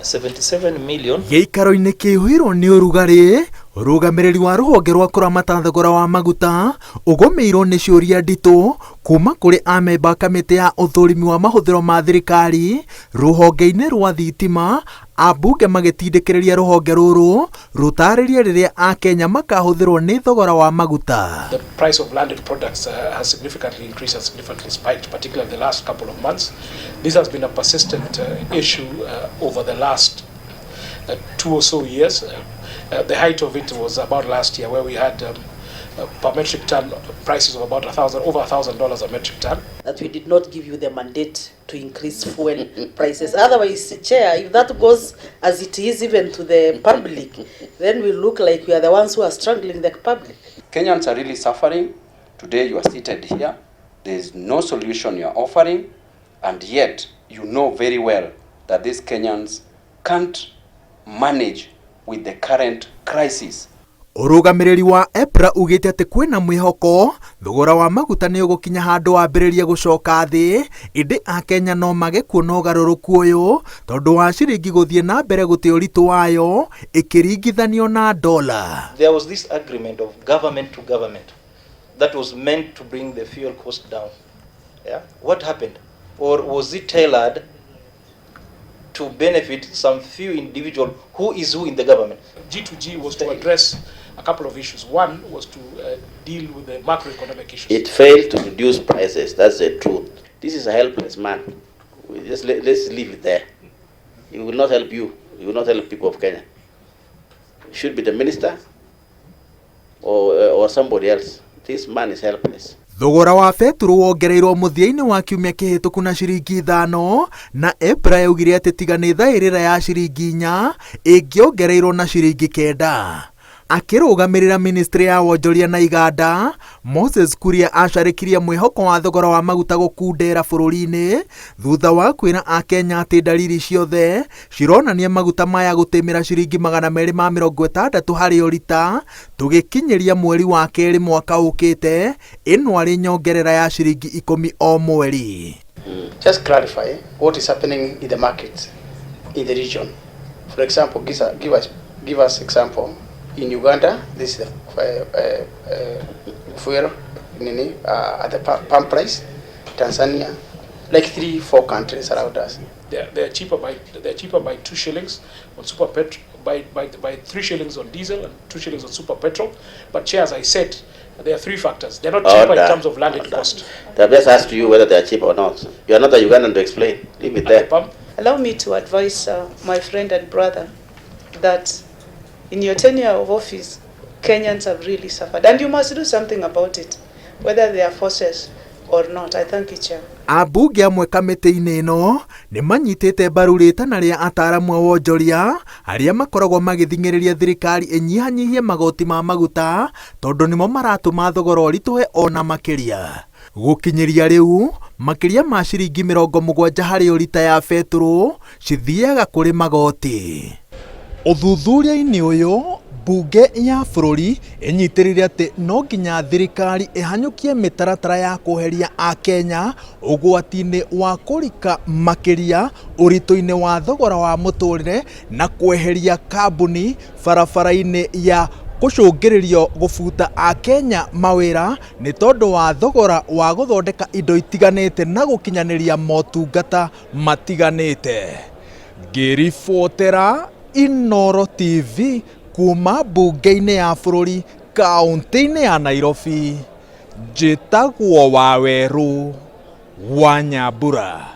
77 million. Gĩikaro-inĩ kĩihũirwo nĩ ũrugarĩ, ũrũgamĩrĩri wa rũhonge rwa kũramata thogora wa maguta ũgũmĩirwo nĩ ciũria nditũ kuma kũrĩ amemba a kamĩtĩ ya ũthũrimi wa mahũthĩro ma thirikari rũhonge-inĩ rwa thitima, ambunge magĩtindĩkĩrĩria rũhonge rũrũ rũtarĩrie rĩrĩa akenya makahũthĩrwo nĩ thogora wa maguta. The price of landed products has significantly increased and significantly spiked, particularly in the last couple of months. This has been a persistent issue over the last 2 or so years. The height of it was about last year, where we had per metric ton prices of about $1,000, over $1,000 a metric ton. That we did not give you the mandate to increase fuel prices. Otherwise, Chair, if that goes as it is even to the public, then we look like we are the ones who are strangling the public. Kenyans are really suffering. Today you are seated here. There is no solution you are offering, and yet you know very well that these Kenyans can't manage with the current crisis. Ũrũgamĩrĩri wa EPRA ugĩte atĩ kwĩna mwĩhoko thogora wa maguta nĩ ũgũkinya handũ wambĩrĩrie gũcoka thĩ, ĩndĩ akenya no mage kuona ũgarũrũku ũyũ tondũ wa ciringi gũthiĩ na mbere gũte ũritũ wayo ĩkĩringithanio na dola. There was this agreement of government to government that was meant to bring the fuel cost down. Yeah? What happened? Or was it tailored to benefit some few individual who is who in the government? G2G was to address a couple of issues. One was to deal with the macroeconomic issues. It failed to reduce prices. That's the truth. This is a helpless man. We just let's leave it there. He will not help you. He will not help people of Kenya. It should be the minister or somebody else. This man is helpless. Thogora wa betũrũ wongereirwo mũthia-inĩ wa kiumia kĩhĩtũku na ciringi 5 na EPRA yaugire atĩ tiga nĩ thaĩrĩra ya ciringi 4 ĩngĩongereirwo na ciringi 9. Akĩrũgamĩrĩra ministry ya wonjoria na iganda, Moses Kuria acarĩkirie mwĩhoko wa thogora wa maguta gũkundera bũrũri-inĩ thutha wa kwĩra akenya atĩ ndariri ciothe cironania maguta maya gũtĩmĩra ciringi 260 harĩ o rita tũgĩkinyĩria mweri wa kerĩ mwaka ũkĩte, ĩno arĩ nyongerera ya ciringi 10 o mweri. Just clarify what is happening in the markets in the region. For example, give us example. In Uganda, this is the fuel nini, at the pump price. Tanzania, like 3-4 countries around us. They're cheaper by 2 shillings on super petrol, by 3 shillings on diesel and 2 shillings on super petrol. But Chair, as I said, there are 3 factors. They're not cheaper in Order. terms of landed Order. cost. They have just asked you whether they are cheap or not. You are not a Ugandan to explain. Leave it At the there. pump. Allow me to advise my friend and brother that in your tenure of office, Kenyans have really suffered, and you must do something about it, whether they are forces or not. I thank you, Chair. Ambunge amwe kamĩtĩ-inĩ ĩno nĩ manyitĩte mbaru rĩtana rĩa ataaramu a wonjoria arĩa makoragwo magĩthing'ĩrĩria thirikari ĩnyihanyihie magoti ma maguta tondũ nĩmo maratũma thogora ũritũhe ona makĩria. Gũkinyĩria rĩu makĩria ma ciringi 70 harĩ o rita ya betũrũ cithiaga kũrĩ magoti. Ũthuthuria-inĩ ũyũ mbunge ya bũrũri ĩnyitĩrĩire atĩ no nginya thirikari ĩhanyũkie mĩtaratara ya kweheria akenya ũgwati-inĩ wa kũrika makĩria ũritũ-inĩ wa thogora wa mũtũrĩre na kweheria kambuni barabara-inĩ ya gũcũngĩrĩrio gũbuta akenya mawĩra nĩ tondũ wa thogora wa gũthondeka indo itiganĩte na gũkinyanĩria motungata matiganĩte. Ngĩribotera Inooro TV kuma mbunge-inĩ ya bũrũri kaũntĩ-inĩ ya Nairobi, njĩtagwo Wawerũ wa Nyambura.